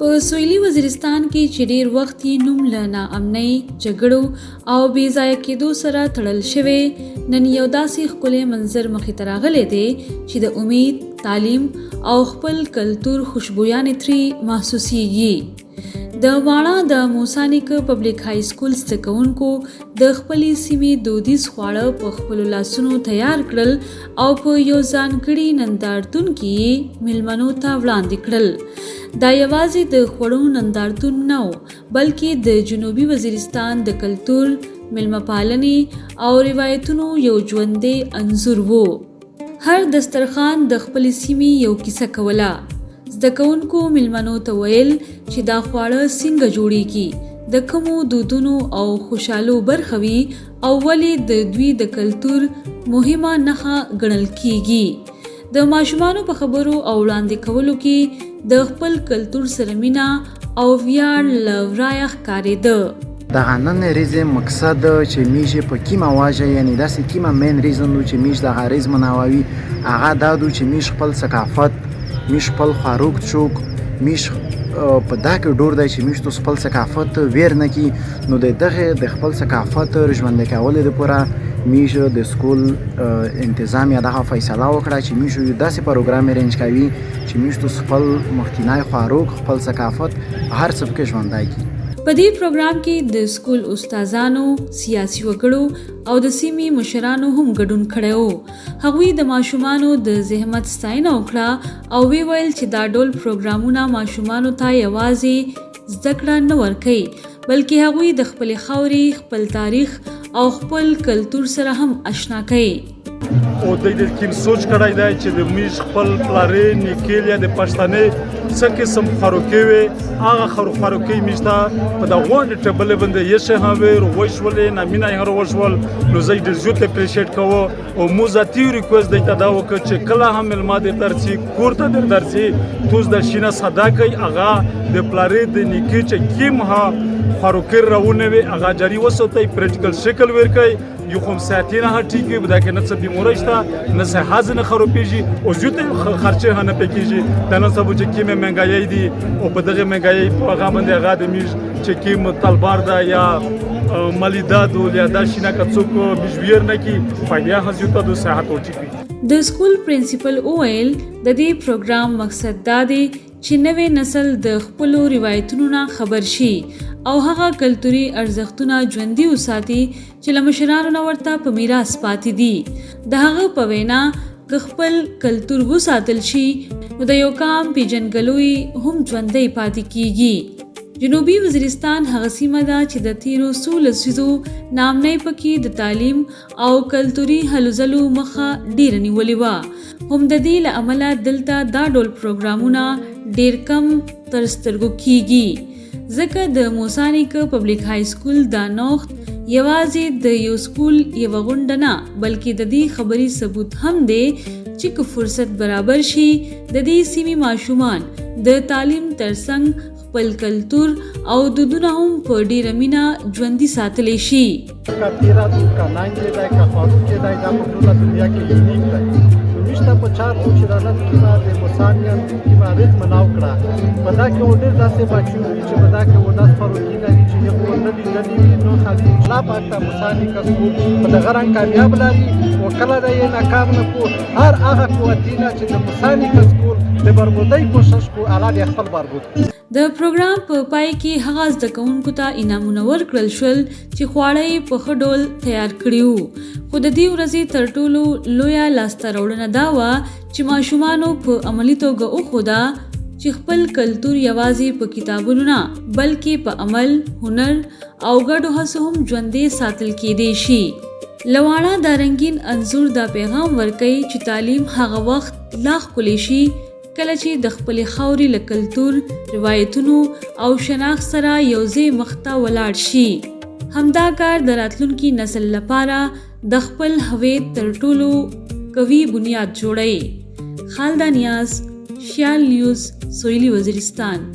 په سویلي وزیرستان کې چې ډیر وخت یې نوم له ناامنۍ، جګړو او بې ځایه کېدو سره تړل شوی، نن یو داسې ښکلی منظر مخې ته راغلی دی چې د امید، تعلیم او خپل کلتور خوشبویانې ترې محسوسیږي. د واڼه د موسی نیکه پبلک های سکول زده کوونکو د خپلې سیمې دودیز خواړه په خپلو لاسونو تیار کړل او په یو ځانګړي نندارتون کې یې میلمنو ته وړاندې کړل. دا یوازې د خوړو نندارتون نه و، بلکې د جنوبي وزیرستان د کلتور، میلمه پالنې او روایتونو یو ژوندی انځور و. هر دسترخوان د خپلې سیمې یو کیسه کوله. زده کوونکو میلمنو ته ویل چې دا خواړه څنګه جوړیږي، د کومو دودونو او خوشحالو برخه وي او ولې د دوی د کلتور مهمه نښه ګڼل کیږي. د ماشومانو په خبرو او وړاندې کولو کې د خپل کلتور سره مینه او ویاړ له ورایه ښکارېده. دغه نن ریزې مقصد چې میژ په کیمه واژه یعنی داسې کیمه مین ریزن دو چې میژ دغه ریز مناوي هغه دا دو چې میژ خپل ثقافت میژ خپل خواروک چوک میژ په دا کې ډور دی چې میژ تو خپل ثقافت ویر نه کی نو د دغه د خپل ثقافت ژوند کولو لپاره میژ د سکول انتظام یا دغه فیصله وکړه چې میژ یو داسې پروګرام ارینج کوي چې میژ تو خپل مخکینای خواروک خپل ثقافت هر څه پکې ژوندی کی. په دې پروګرام کې د سکول استادانو، سیاسي وګړو او د سیمې مشرانو هم ګډون کړی و. هغوی د ماشومانو د زحمت ستاینه وکړه او ویې ویل چې دا ډول پروګرامونه ماشومانو ته یوازې زده کړه نه ورکوي، بلکې هغوی د خپلې خاورې، خپل تاریخ او خپل کلتور سره هم اشنا کوي. او د دې کیم سوچ کړای دی چې د میش خپل پلارې نیکیل یا د پښتنې څه قسم خروکې وي هغه خروکې میشته په د غونډې ټبلې باندې یې شه هاوې روښولې نه مینا یې روښول. نو زه ډېر زیات اپریشیټ کوو او مو ذاتي ریکوست دی ته دا وکړ چې کله هم مېلمه دې درځي کور ته در درځي توس د شینه صدا کوي هغه د پلارې د نیکې چې کیم ها خروکې راونه وي هغه جاری وساتئ، پریکټیکل شکل ورکړئ. یو خو صحتي نه ټیک وي دا کې نه څه بیماری شته نه څه حاز نه خرابېږي او زیات خرچه نه پکېږي. دا نن سبا چې کیمه مهنګایي دي او په دغه مهنګایي په هغه باندې هغه د میږ چې کیم تلبار ده یا مالیدا دول یا دا شینه که څوک میږویر نه کی فایده هم زیاته د صحت او ټیک وي. د سکول پرنسپل وویل د دې پروګرام مقصد دا دی چې نوی نسل د خپلو روایتونو نه خبر شي او هغه کلتوري ارزښتونه ژوندي وساتي چې له مشرانو نه ورته په میراث پاتې دي. د هغه په وینا که خپل کلتور وساتل شي نو د یو قام پیژندګلوي هم ژوندۍ پاتې کیږي. جنوبي وزیرستان هغه سیمه ده چې د تیرو څو لسیزو ناامنۍ پکې د تعلیم او کلتوري هلو ځلو مخه ډیره نیولې وه. هم د دې له امله دلته دا ډول پروګرامونه ډیر کم تر سترګو کیږي، ځکه د موسی نیکه پبلک های سکول دا نوښت یوازې د یو سکول یوه غونډه نه، بلکې د دې خبرې ثبوت هم دی چې که فرصت برابر شي د دې سیمې ماشومان د تعلیم ترڅنګ خپل کلتور او دودونه هم په ډیره مینه ژوندي ساتلی شي. که تیره دو که ننګ دی که خاروکې دی دا په ټوله دنیا کې یونیک دی. نو نشته په چار و چې دا نن کیمه د موسانیان کیمه ریز مناو کړه په دا کې و ډېر داسې بچي وي چې په دا کې و داس خاروکي نه وي چې یو نه لیدلي وي. نو خالي الله پاک ته موساني کس په دغه رنګ کامیاب لري او کله دی یې ناکام نه کو. هر هغه قوتینه چې د موساني کس کول د بربودۍ کوشش کو الله دې خپل بربود. د پروګرام په پای کې هغه زده کوونکو ته انعامونه ورکړل شول چې خواړه یې په ښه ډول تیار کړي وو. خو د دې ورځې تر ټولو لویه لاسته راوړنه دا وه چې ماشومانو په عملي توګه وښوده چې خپل کلتور یوازې په کتابونو نه، بلکې په عمل، هنر او ګډو هڅو هم ژوندی ساتل کېدای شي. لواڼه دا رنګین انځور دا پیغام ورکوي چې تعلیم هغه وخت لا ښکلی شي کله چې د خپلې خاورې له کلتور، روایتونو او شناخت سره یو ځای مخته ولاړ شي. همدا کار د راتلونکي نسل لپاره د خپل هویت تر ټولو قوي بنیاد جوړوي. خالده نیاز، شیال نیوز، سویلي وزیرستان.